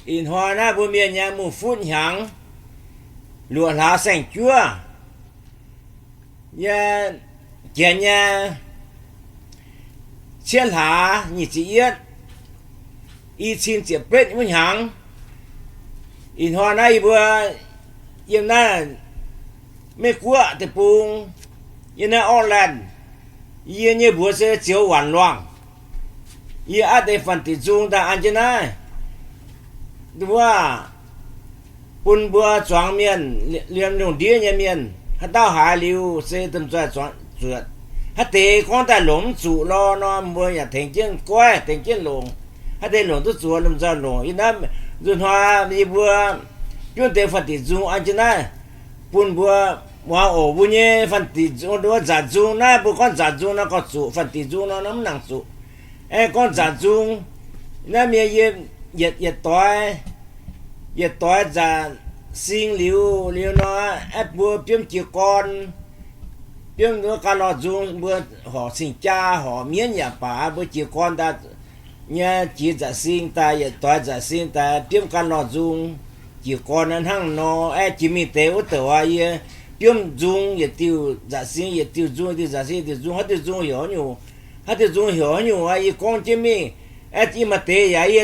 Ih hnoi naaiv mbuo mienh nyei mungh futv hnyangx, luoqc hlaax saeng-juov, yie janx nyei cietv hlaax nyic ziepc yietv, i cin ziepc betv wuov hnyangx. Ih hnoi naaiv yie mbuo yiem naaiv Meiv Guoqv deic-bung, yiem naaiv Auckland, yie nyei mbuox se Zioux Waanc Luangh. Yie aav deix Fanh Diqc Nzung daaih an jienv naaiv, wuov, bun mbuo zuangx mienh, liemh lungh ndiev nyei mienh, haaix dauh haiz liuz se domh nzoih zuotc. Haaix deix gorngv daaih longc mv zuqc lorh nor, mbuo yaac tengx jienv goiv, tengx jienv longc. Haaix deix longc duqv zuqc, domh nzoih longc. Yie naaiv nzuqc hnoi yie mbuo biomv deix Fanh Diqc Nzung an jienv naaiv, bun mbuo muangx oc. Mbuo nyei Fanh Diqc Nzung, nzanc nzung naaiv, mbuo gorngv nzanc nzung nor gorngv zuqc, Fanh Diqc Nzung nor mv nangc zuqc. Aengx gorngv nzanc nzung naaiv, mienh yie yietc, yietc doix, yietc doix nzanc sing liuz, liuz nor, aeqv, mbuo biomv jiez gorn, biomv wuov ganh lorh nzung, mbuo horc cing-jaa horc mienv yaac baac, mbuo jiez gorn daaih nyei, jiex nzanc sing daaih, yietc doix nzanc sing daaih biomv ganh lorh nzung, jiez gorn hnangv nor. Aeqv, jiex mingh deix wuov douc aqv, yie biomv nzung yietc diuh nzanc sing, yietc diuh nzung, yietc diuh nzanc sing, yietc diuh nzung, haaix diuh nzung heuc haaix nyungc, haaix diuh nzung heuc haaix nyungc aqv, yie gorngv jienv mingh. Aeqv, yie maaih deix yaac yie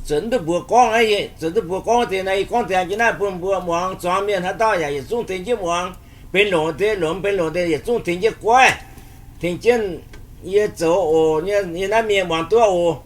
zuotc mv duqv mbuox gorngv, zuotc mv duqv mbuox gorngv deix nor, yie gorngv deix an jienv naaiv bun mbuo muangx. Zuangx mienh haaix dauh yaac yietc zungv tengx jienv muangx. Benx longc deix longc, mv benx longc deix yietc zungv tengx jienv goiv, tengx jienv yie zoux oc. Yie naaiv mienh muangx duqv oc.